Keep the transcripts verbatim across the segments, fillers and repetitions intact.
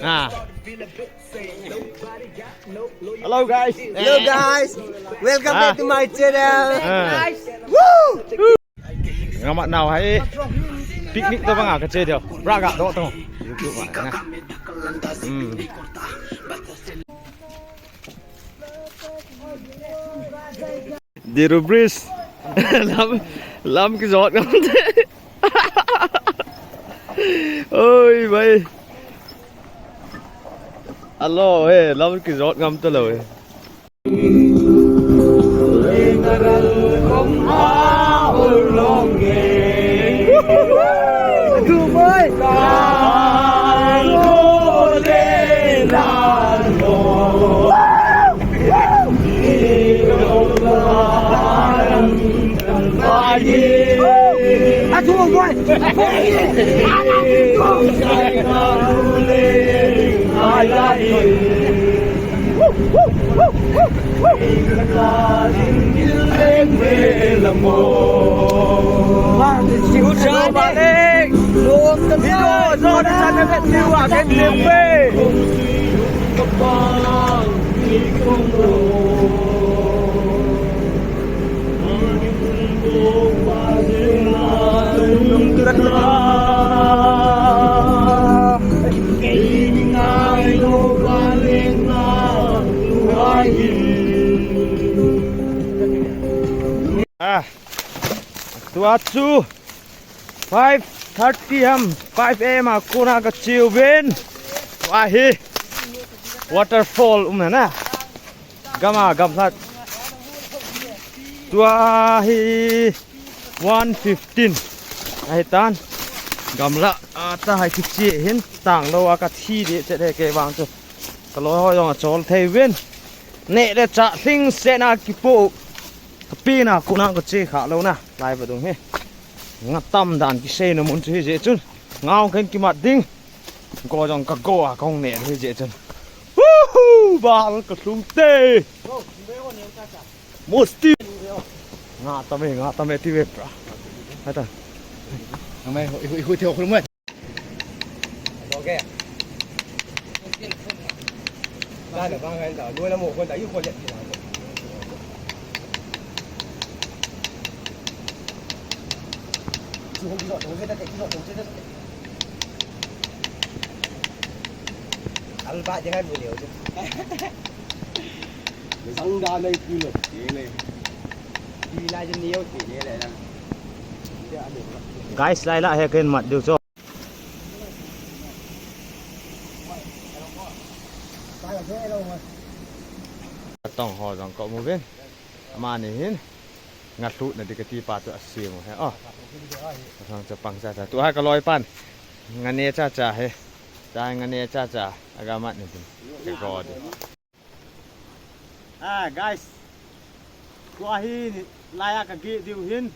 Ah. Hello guys. Hello guys. Welcome back to my channel. Ah. Woo! Ngamat nau hai. Picnic to banga kache dio. Braga do to. YouTube ma na. Hmm. Diru Bridge. Lam, lam kijot ngam te. Oi, bhai. Alo, he, lam kijot ngam talou, he. Ah, tua chu five thirty ham, five A M a kona kache uvin. Tua hi waterfall um na. Gam a gamlhat. Tua hi one fifteen ahitan. Gamla a ta hai kiche hin tang lou a kathi di che de ke vang chu. Kaloi ho jong achol thei uvin. Neh le chah lhingsetna kipo. Kapina kona kache kha lou na. Lai vadung hi. Ngatam dan kiseina mun chu hijeh chun. Ngao khen kimat ding. Go jong kago a kahung neh hijeh chun. Woohoo! Bal kalhung te. Musti. Nga tame, nga tame ti ve pra. Hata. Ngamai, hui, hui, hui, hui, hui, hui. Alba jangan boleh. Sang da nai pu lo. Ye le. Di la jin ni yo ti ye le na. Guys, lai la he ken mat diu cho. Tong ho jong ko mu vin. Amani hin. Nga lhutna di kati pa chu asem u he. Oh. Asang cha pang cha cha. Tu ha kaloi pan. Nga ne cha cha he. Cha nga ne cha cha. Aga mat ni din. Ka go di. Ah, guys. Tua hi ni, laiya kageh diu hin.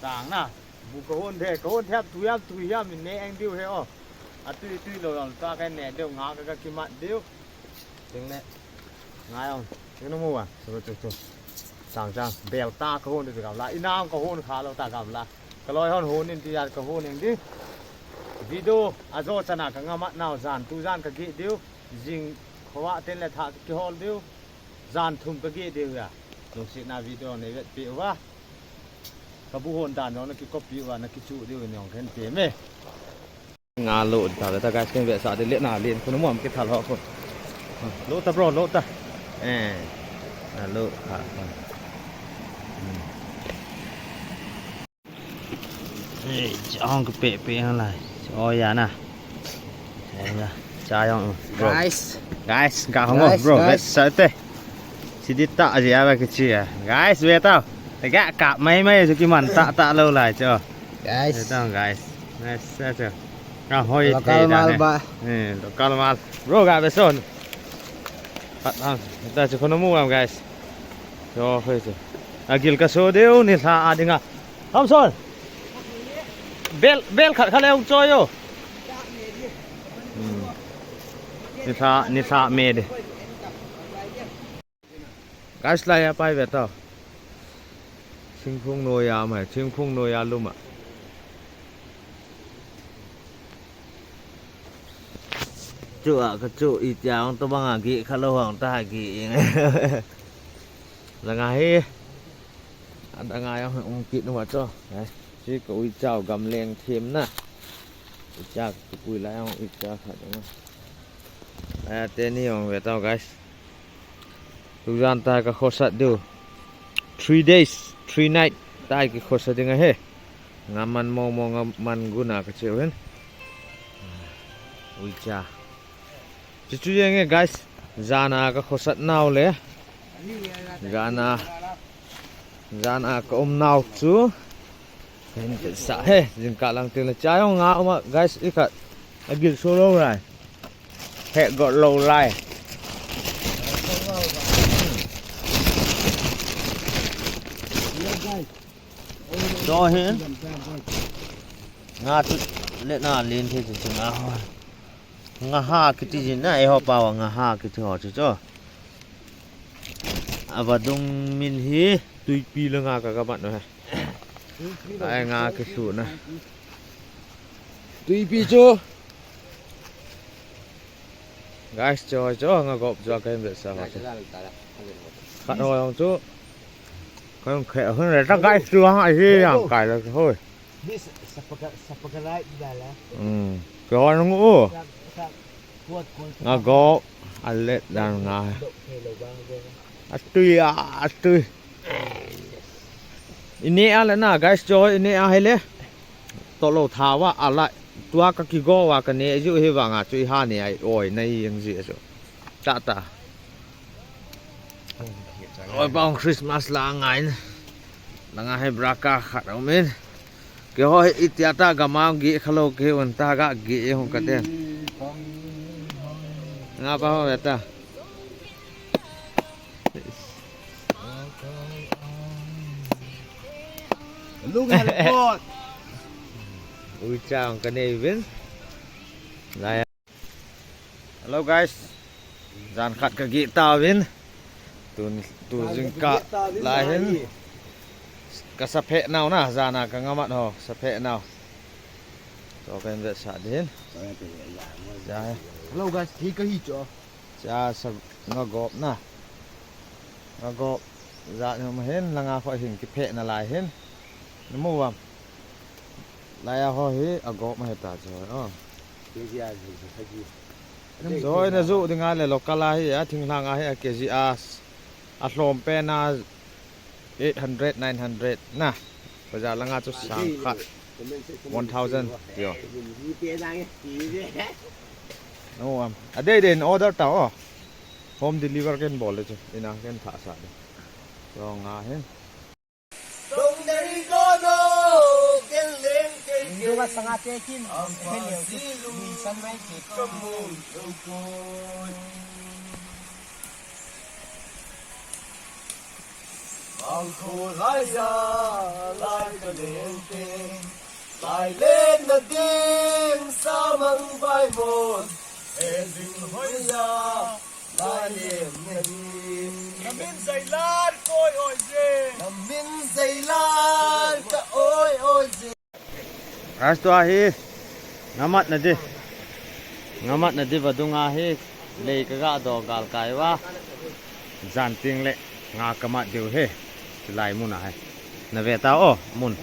Tang na. Bu kahon de, kahon thep tu hiam, tu hiam, min ne eng diu he o. Atui, tui lou lou ta ka ne diu, nga ka, ka kimat diu. Ting ne. Ngai ong. Ting no mu wa. Tu, tu, tu. Tang, tang. Bel ta kahon diu gamla. Inam kahon kha lou ta gamla. Kaloi hon hon in ti ya kahon eng di. Video ajo chana ka ngamat nau jan, tu jan kageh diu. Jing khovah ten le thah kihol diu. Jan thum kageh diu ya. Lungsetna video nei vetpi uva. Kabu hon dan jong na kicopy uva, na kichu diu in jong khen ti me. Nga lo ta le ta guys, ken vetsah de le na len khu na muam kithal ho khu. Lo ta bro, lo ta. Eh. Na lo kha. Hmm. Ei, cha hong ka pe pe hong lai. Cha o ya na. Cha ya. Cha yong, bro. Guys. Guys, ka hong, guys, bro. Guys. Sa te. Sidi ta ji a ba ki chi a. Guys, ve tao. Te ka kap mai mai chu kiman ta ta lo lai cho. Guys. Ve tao, guys. Nice, sa cho. Ka hoi thei da ne. Local mal ba. Eh, local mal. Bro, ga ve son. Pat hang. Ta chu kono mu am, guys. Cho hoi chu. Agil ka so deu ni hla a dinga. Samson. Bel, bel khat khat le hung choi o. Hmm. Ni sa, ni sa me de. Guys, lai a pai ve tao. Thingphung noiya mai, thingphung noiya lum a. Chu a ka chu i tia ong to bang a gi kha lo hong ta gi ing. Langa hi. Adang a ong ong kit nu a cho. Ai, si ka ui chao gam leng thim na. Ui cha ka pui lai ong ui cha kha dang. Ai, te ni ong ve tao, guys. Tujan ta ka khosat diu. Three days, three night. Tai ki khosat ding a he. Nga man mo mo nga man guna ka cheu hin. Ui cha. Chu chu jeng e, guys. Jana ka khosat nau le. Jana. Jana ka um nau chu. Hin sa he. Jingkah lang tin le cha jong nga um a, guys, i khat. A gil so lo lai. He got lo lai. Cho hin. Nga chu le na lin thi chu nga ho. Nga ha kiti jin na, eiho pao a nga ha kiti ho chu cho. Avadung min hi Tuipi le nga ka ka bat no he. Ai nga kisu na. Tuipi chu. Guys, cho, cho, nga gop cho ka hin ve sa ho chu. Khat ho jong chu. Ka jong khe hun le ta guys chu hang ai hi yang kai le hoi. This sapaka-, sapakarai dala. Hmm. Ke ho nung u. Sa, sa, kuat, kuat, nga go a let dan nga. Dok thei lo bang de. Atui a, atui. Ine a le na, guys, cho ine a he le. To lo tha wa a la. Tua ka ki go wa ka ne ju he wa nga chu i ha ne ai oi na i yang ji chu. Ta ta. Oi, bang Christmas la ngai na. Langa he bra ka khat um in. Ke ho he itia ta gama gi kha lo ke un ta ga gi hung ka ten. Nga pa ho ta. Look at the pot. Ui chang ka nei vin. Lai. Hello guys. Jan khat ka gi ta vin. Tu, tu jingkah lai hin. Ka sa phe nau na, jana ka nga mat ho, sa phe nau. Cho ka hin ve sa din. Ja he. Hello guys, hi ka hi cho. Cha sa nga gop na. Nga gop. Ja ni ma hin, langa kho hin ki phe na lai hin. Na mu vam. Lai a ho hi a gop ma he ta cho. Oh. Ke ji a ji, ji, ji. Cho na ju ding a le local a hi, a thinglhang a hi, a ke ji a. A hlom pen a eight hundred, nine hundred na. Bazar langa chu sang khat. One thousand tio. No, um, a day day in order ta o. Home deliver ken bol le chu. Ina ken tha sa de. Cho nga hin. Hindu ka sanga te kin, hello, ni san mai ke. Ang khulai ya, lai ka lente, lai len na ding, samang bai mon, e ding hoi ya, lai len na ding. Na min zai lar koi oi je. Na min zai lar ka oi oi je. Astu ahi, nga mat na di. Nga mat na di vadung ahi, lei ka ga do gal kai va. Jan ting le, nga ka mat diu he. Chilai mun ahi. Na ve ta o, mun.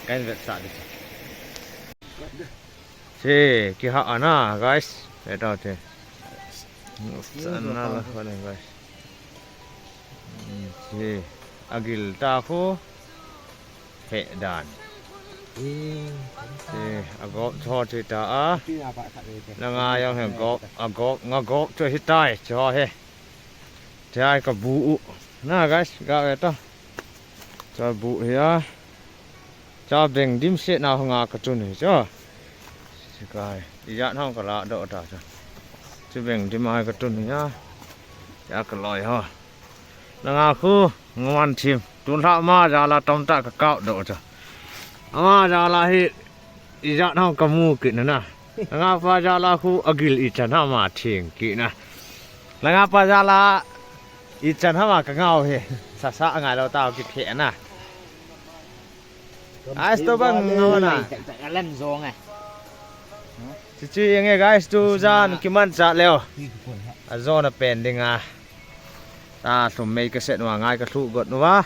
Ka hin ve sa di. Che, ki ha ana, guys. Ve ta te. Sa na la, guys. Che, agil ta khu. Phe dan. Che, agop cho che ta a. Langa yang he gop, agop, nga gop cho hi tai cho he. Chai ka bu u. Na guys, ga ve ta. Cha bu hi a. Cha beng dim se na nga ka chun hi cho. Sikai. Ijat hong ka la do ta cha. Chu beng dim ai ka chun hi a. Ya ka loi ho. Langa khu, nga man thim. Tun lha ma jala tom ta ka kau do cha. Ama jala hi, ijat hong ka mu kit na na. Langa pa jala khu, agil ichan ha ma thing kit na. Langa pa jala, ichan ha ma ka ngau he. Sa sa ngai lo ta ki phe na. Ai, sto bang ngau na. Tak tak alam zong eh. Chuche nge guys, tujan kimanchah leu. Ajona pen dinga. Talhum mei kaset uva ngai kalhuh got uva.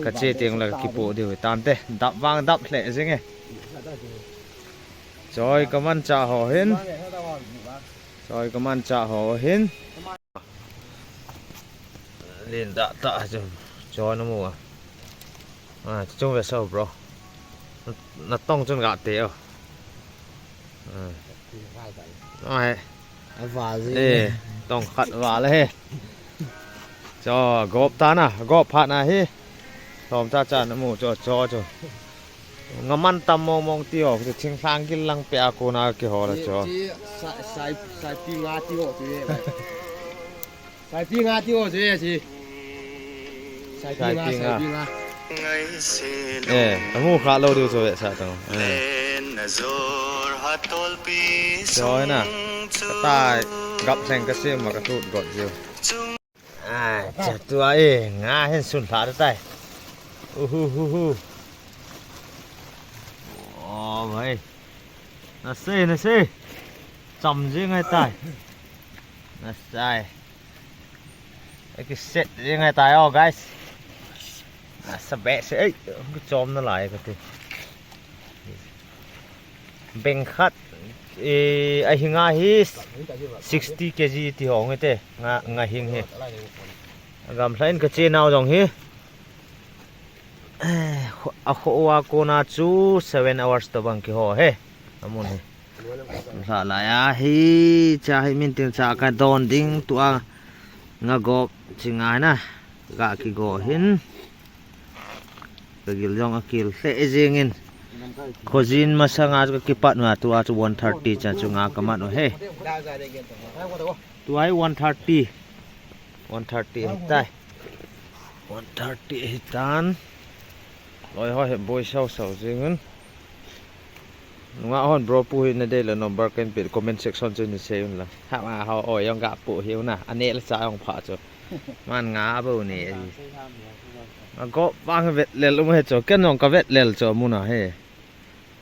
Kache teng le kakipoh diu tante. Dap vang dap lheh jing e. Choi kamanchah ho hin. Choi kamanchah ho hin. Len tah tah chu. Choi namu a. Ah, chung ve sao bro. Na, natong chun gate o. Ah. Ai. Aval ji. Eh, tong khat val e. Cho, gop ta na, gop phat na hi. Thom ta cha namu cho, cho, cho. Ngaman tam mong mong ti ho, chu thinglhang gil lang pe a kona kihol a cho. Chi, chi, sai, sai, saipi nga ti ho chu e. Saipi nga ti ho chu e chi. Saipi nga, saipi nga. Saipi nga. Eh, amu kha lou diu chu e sa tong. Eh. Choi na. Katai gap lheng kasem ma katut got jiu. Ai, cha tua e, nga hin sun lha tai. Uhu hu hu. Oh, bhai. Na se, na se. Cham jing ngai tai. Na sai. Ai kiset jing ngai tai o, guys. Na sa be se, ei, kichom nalai kati. Beng khat, eh, ahinga hi sixty K G ti hong hite, nga, nga hing hi. Gamlha in kache nau jong hi. Eh, kho-, akho uva kona chu seven hours tobang kiho he. Amun hi. Lha lai a hi, cha hi min tin cha kadon ding tua nga gop chi ngai na. Ga kigo hin. Kagil jong akil lheh jingin. Khojin masanga chu kakipat uva tua chu one thirty cha chu nga kamat u he. Tua hi one thirty. One thirty ahitai. One thirty ahitan. Loi ho hi boi sao sao jingin. Nunga hon bro pu hi nadei le number kahin pe comment section chu nasei un la. Ha ma ho o jong gapu hi una. Ane le cha jong pha chu. Man nga bou ne. Agop vang vetlel um he chu. Ken jong kavetlel chu muna he.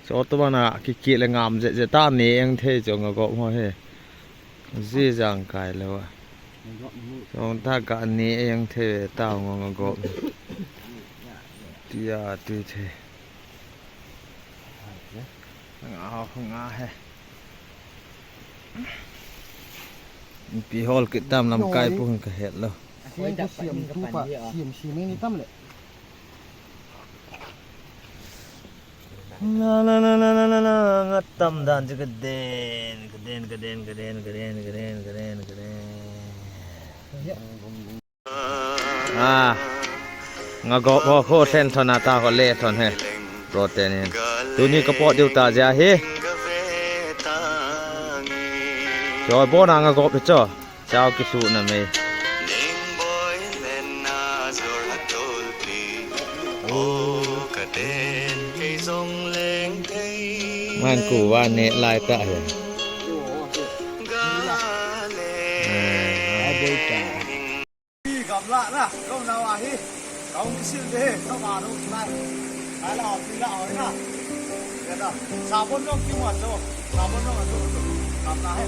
Chu tobang a kiki le ngam je je ta ne eng thei chu nga gop ho he. Ji jang kai le wa. Chu ta ka ne eng thei ta nga gop. Tia ti thei. Nga ho, nga he. Pi hol kit tam lam kai pu hin kahet lou. Siam tu pa, siam siam ni tam le. La la la la la la la, nga tam dan chu kaden, kaden, kaden. Ah, nga gop ho kho thlen thon ata ho le thon he. Protein hin. Tuni kapot diu ta jia hi. Cho bona nga gop hi cho. Chao kisu na mei. Man ku wa ne lai ta he. Gamla na, kau nau ahi. Kau kisil de, kau ma ru lai. Ai la, pi la, oi na. Ya da. Sabon dong ki ma cho. Sabon dong cho. Gamla he.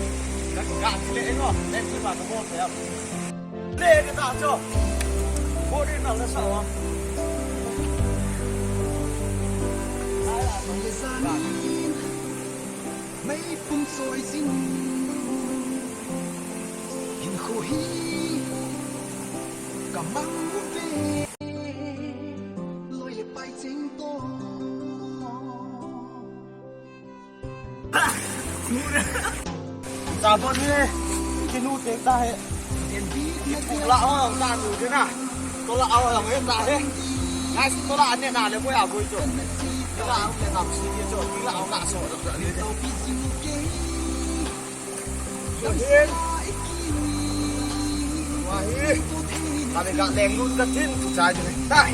Ka, ka kile ngo. Next week ba ka mo ya. Le ka ta cho. Bo de na la sa wa. Ai la. Meipum soi jing. Hinkho hi ka mang ve. Loi le pai ching to. Sabon ni kinu te ta he. Tola o ta nu de na. Tola o la mo ta he. Guys, tola ane na le mo ya boi cho. Tola o le nam si ye cho. Tola o ka so. Cho hin. Wa hi. Kami ka leng nun ka thin. Chai de. Tai.